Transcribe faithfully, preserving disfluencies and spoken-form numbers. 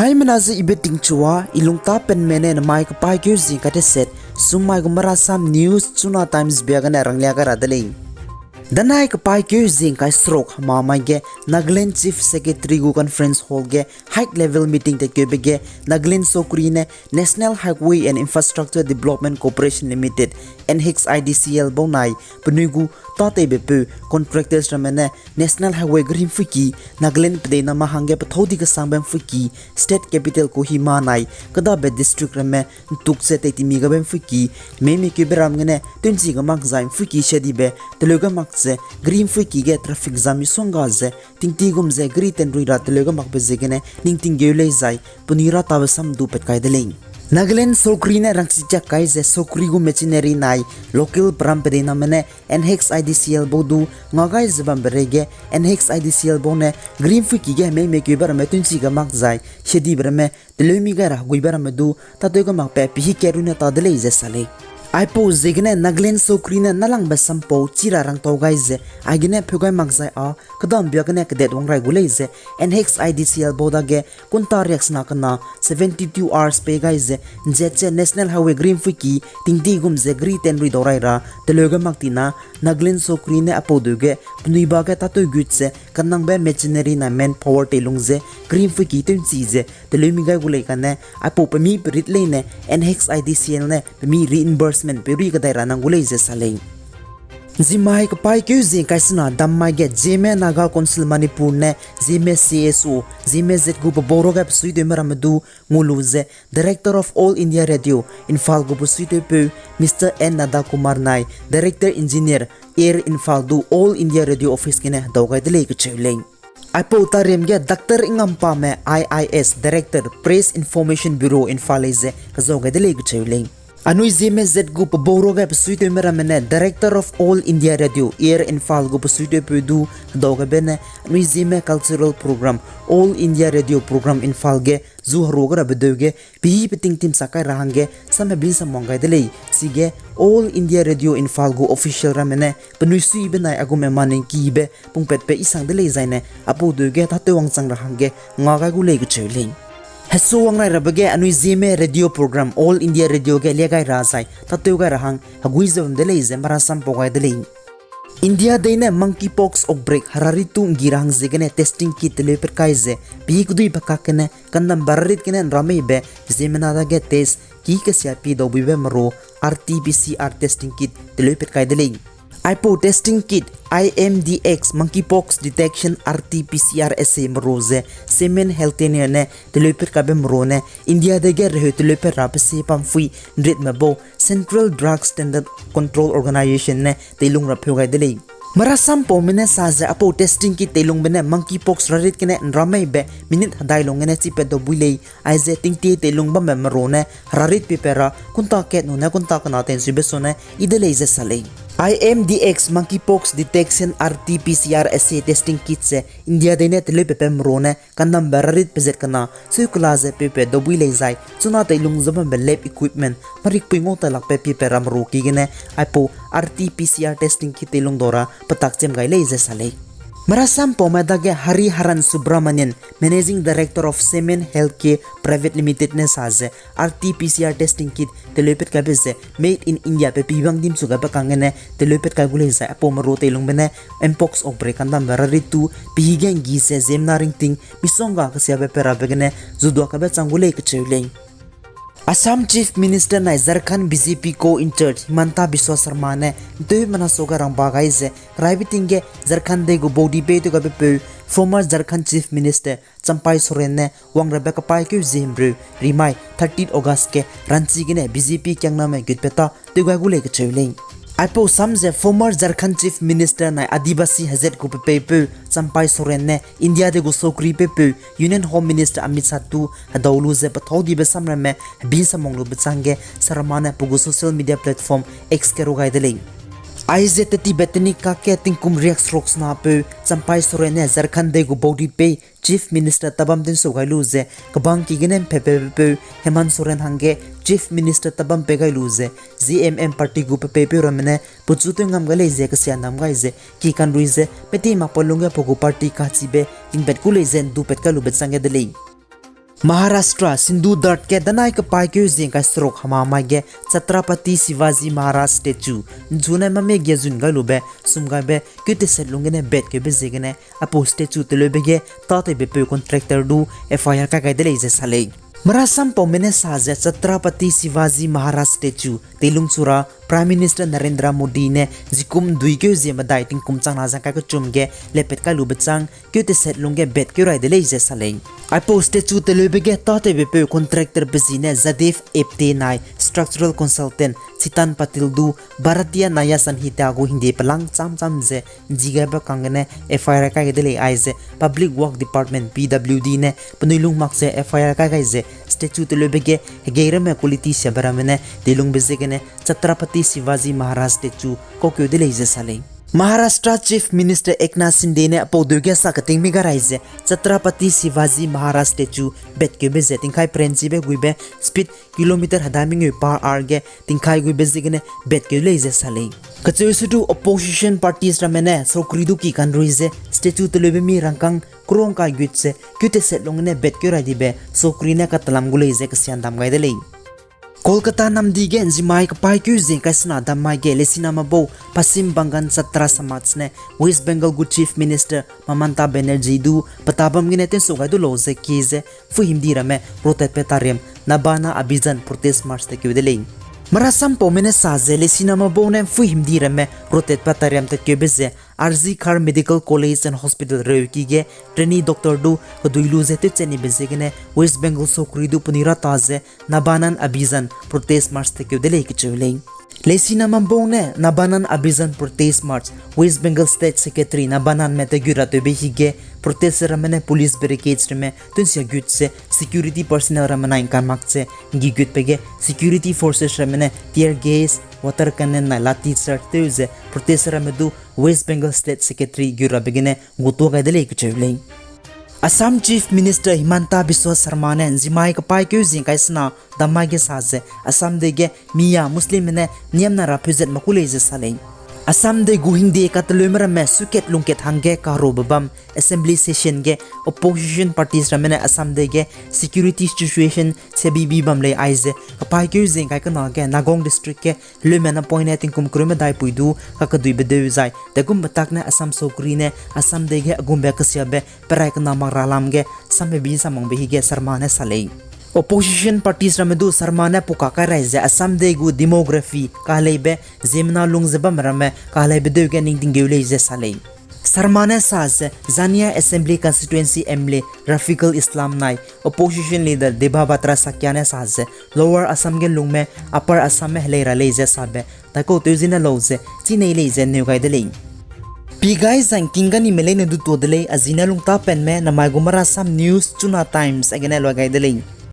Haimena ze ibe tingchua, i lungta penme ne namai kepaîkeu zing kateset, summai gu Marasam News, Chuna Times bia gene ranglia gai ra de lei. Danai kepaîkeu zing kai seruk hemamai ge Nagaland Chief Secretary gu Conference Hall ge high level meeting tatkeube ge Nagaland sokri ne National Highway and Infrastructure Development Corporation Limited, N H I D C L bau nai, penui gu tâtewbepeu contractors ramme ne National Highway geri mpuiki, Nagaland pedeiname hangge pethâu di kesangbe mpuiki, State Capital Kohima nai, kedabe district ramme ntuk ze teitimi gabe mpuiki, meimikeube ram gene tewnchi ge mak zai mpuiki shedibe teleu ge mak ze geri mpuiki ge traffic jam misongga ze tingti gum ze geri tenrui ra teleu ge makbe ziegene ningting geu lei zai penui ra tabe sam du pat kai de lei. Nagaland sokri ne rangchi kiak kai ze sokri gu machinery nai local peram pedeiname ne N H I D C L bau du nga gai ze bambe reige N H I D C L bau ne geri mpuiki ge meimikeube ramme tewnchi ge mak zai shedibe ramme teleu mi gai ra heguibe ramme du tâtew ge makbe pehî kat runne ta de lei ze sa lei. Aipau ziegene Nagaland sokri ne nâlangbe sampau chi ra rangtau gai ze, aigene pheu gai mak zai â kedambia gene kedet wang rai gu lei ze N H I D C L bau dage kunta riaksena kena seventy two hours pei gai ze nzet ze National Highway geri mpuiki tingti gum ze geri tenrui dau rai ra teleu ge mak tina Nagaland sokri ne aipau deu ge penui ba ge tâtew gut ze kanangbe machinery nai manpower teilung ze geri mpuiki tewnchi ze teleu mi gai gu lei kane aipau pemi perit leine N H I D C L ne pemi reimbursement perui kedai ra nang gu lei ze sa lei. Zimai kepaîkeu zing kai sena dammai ge Zeme Naga Council Manipur ne Zeme C S O, Zeme Z gu pebau ruage besuitewme ramme du ngu lu ze Director of All India Radio, Imphal gu besuitewpeu Mister N Nanda Kumar nai, Director Engineer, Air Imphal du All India Radio Office gene hedau gai de lei kecheu lei. Aipau tariam ge Doctor Ingampame I I S, Director, Press Information Bureau, Imphal lei ze kezau gai de lei kecheu lei. Anui Zeme Z gu pebau ruage besuitewme ramme ne Director of All India Radio, Air Imphal gu besuitewpeu du hedau gaibe ne anui Zeme Cultural Program, All India Radio Program Imphal ge zu herua ge rabe deu ge pehî peting timsa kai ra hangge sam hebin sam wang gai de lei. Chige All India Radio Imphal gu official ramme ne penui suibe nai agume maningkibe pungpatbe isang de lei zaine aipau deu ge tâtew wangchang ra hangge nga gai gu lei kecheu lei. Hesu wang rai rabe ge anui Zeme radio program All India Radio ge lia gai ra zai tâtew gai ra hang hegui ze bam de lei ze marasam pau gai de lei. India dei ne monkeypox outbreak herarit tu nggi ra hang ziegene testing kit teleu pet kai ze, pî keduibe kak gene kandambe herarit gene nrameibe ziemmena dage test ki kesiapi daubuibe meru, R T P C R testing kit teleu pet kai de lei. Aipau testing kit, I M D X, monkeypox detection R T P C R assay meru ze Semen Health Tenir ne teleu pet kaibe meru ne India dege reheu teleu pet ra pe se pampui nritme bau Central Drug Standard Control Organisation ne teilung ra pheu gai de lei. Marasam paume ne sa ze aipau testing kit teilungbe ne monkeypox herarit gene nrameibe minute hedai lung gene chipet daubui lei, aize tingtie teilung bambe meru ne herarit pie pe ra kunta kat nune kunta kena tei nsuibe sone i de lei ze sa lei. I M D X monkeypox detection R T P C R assay testing kit ze India dei ne teleu pet pe meru ne kandambe herarit pezat kena seukela ze pie pe daubui lei zai chuna teilung ze bambe lab equipment marikpui ngau ta lakbe pie pe ra meru ki gene aipau R T P C R testing kit teilung dau ra petak chem gai lei ze sa lei. Marasam paume dage Hari Haran Subramanian, Managing Director of Semen Healthcare Private Limited ne sa ze R T P C R testing kit teleu pet kaibe ze Made in India pe pî bang dimchu gaibe kang gene teleu pet kai gu lei zai aipau meru teilungbe ne mpox outbreak kandambe herarit tu pî ge nggi ze ziemmena ringting misongga kesiabe pe rabe gene zudua kaibe chang gu lei kecheu lei. Assam Chief Minister nai Jharkhand B J P co-in-charge Himanta Biswa Sarma ne nteumena suage rangba gai ze, raibe ting ge Jharkhand dei gu baudipei tew gaibepeu former Jharkhand Chief Minister Champai Soren ne wangrabe kapaîkeu zie himreu rimai thirtieth August ge ranchi gene B J P kiangname gutpet ta tew gai gu lei kecheu lei. Aipau sam ze former Jharkhand Chief Minister nai Adivasi hezat gu pepeipeu Champai Soren ne India dei gu sokri peupeu Union Home Minister Amit Shah tu hedau lu ze pethâu dibe samramme hebi samwang lube chang ge Sarma ne pe gu social media platform X ge ru gai de lei. Aize tetibe tenik kak ge tingkum riak seruk senapeu Champai Soren ne Jharkhand dei gu baudipei Chief Minister tabam tensou gai lu ze, kebang ki gene mpepebepeu Hemant Soren hangge Chief Minister tabam pei gai lu ze, J M M party gu pepeipeu ramme ne pechu tew ngam gai lei ze kesia nam gai ze, ki kanrui ze meti makpa lungge pe gu party kachibe tingpat ku lei ze ndupat kai lube chang ge de lei. Maharashtra Sindhu Ghat ge danai kepaîkeu zingkai seruk hemamai ge Chhatrapati Shivaji Maharaj statue nchune mame ge zun gai lube sumgaibe keu teset lung gene betkeube ziegene aipau statue teleube ge tâtewbepeu contractor du F I R kai gai de lei ze sa lei. Marasampaume ne sa ze Chhatrapati Shivaji Maharaj statue teilung chu ra Prime Minister Narendra Modi ne zikum nduikeu zie medai tingkum changna zangkai kechum ge lepat kai lube chang keu teset lung ge betkeu rai de lei ze sa lei. Aipau statue teleube ge tâtewbepeu contractor pe zi ne Jadev Apte nai structural consultant Chetan Patil du Bharatiya Nyaya Sanhita gu hingde pelang cham cham ze nzigaibe kang gene F I R kai gai de lei aize Public Work Department, P W D ne penui lung mak ze F I R kai gai ze statue teleube ge hegei ramme quality siabe ramme ne teilungbe ziegene Chhatrapati Shivaji Maharaj statue kaukeu de lei ze sa lei. Maharashtra Chief Minister Eknath Shinde ne aipau deu ge sa keting mi ga rai ze Chhatrapati Shivaji Maharaj statue betkeube ze tingkai perenchibe guibe speed kilometer hedai mengeu per hour ge tingkai guibe ziegene betkeu lei ze sa lei. Kacheu se du opposition parties ramme ne sokri du ki kanrui ze statue teleube mi rangkâng crore kai gut ze keu teset lung gene betkeu rai dibe sokri ne katalam gu lei ze kesian dam gai de lei. Kolkata namdi ge nzimai kepaîkeu zingkai sena dammai ge lesiname bau Paschim Bangal Chhatra Samaj ne West Bengal gu Chief Minister Mamata Banerjee du petabam gene tensau gai du lau ze kie ze mpuihimdi ramme rotetbe tariam Nabana Abhiyan protest march tatkeu de lei. Marasampaume ne sa ze lesiname bau ne mpuihimdi ramme rotetbe tariam tatkeube ze R G Kar Medical College and Hospital reuki ge trainee doctor du hedui lu ze tewchat nibe ziegene West Bengal sokri du penui ra ta ze Nabana Abhiyan protest march tatkeu de lei kacheu lei. Lesiname bau ne Nabana Abhiyan protest march West Bengal State Secretary Nabaname tagut ra tewbe hige protest ramme ne police barricades ramme tunsia gut ze security personnel ramme nai ngkan mak ze nggi gutbe ge security forces ramme ne tear gas, water cannon nai lathi charge tew ze protest ramme du West Bengal State Secretary gut rabe gene ngutua gai de lei kacheu lei. Assam Chief Minister Himanta Biswa Sarma ne nzimai kepaîkeu zingkai sena dammai ge sa ze Assam dei ge miya Muslimme ne niamna ra peuzat mak ku lei ze sa lei. Assam dei gu hingde kateleume ramme sukat lungkat hangge kahereube bam assembly session ge opposition parties ramme ne Assam dei ge security situation sebibi bam lei aize kepaîkeu zingkai kena ge Nagaon district ge heleume napoine tingkum kereu medai pui du kakeduibe deu zai degumbe tak ne Assam sokri ne Assam dei ge agumbe kesiabe perai kena mak ra lam ge samhebi samangbe hige Sarma ne sa lei. Opposition parties ramme du Sarma ne puka kai rai ze Assam dei gu demography kaheleibe ziemmena lung ze bamme ramme kaheleibe deu ge ningting geu lei ze sa lei. Sarma ne sa ze Zania Assembly Constituency M L A Rafiqul Islam nai opposition leader Debabhadra Sakya ne sa ze Lower Assam ge lungme Upper Assamme helei ra lei ze sabe daikau tew zine lau ze chî nei lei ze neu gai de lei. Pi gai zang king ganime leine du tuâ de lei, a zine lungtapenme namai gu Marasam News Chuna Times a gene lua gai de lei.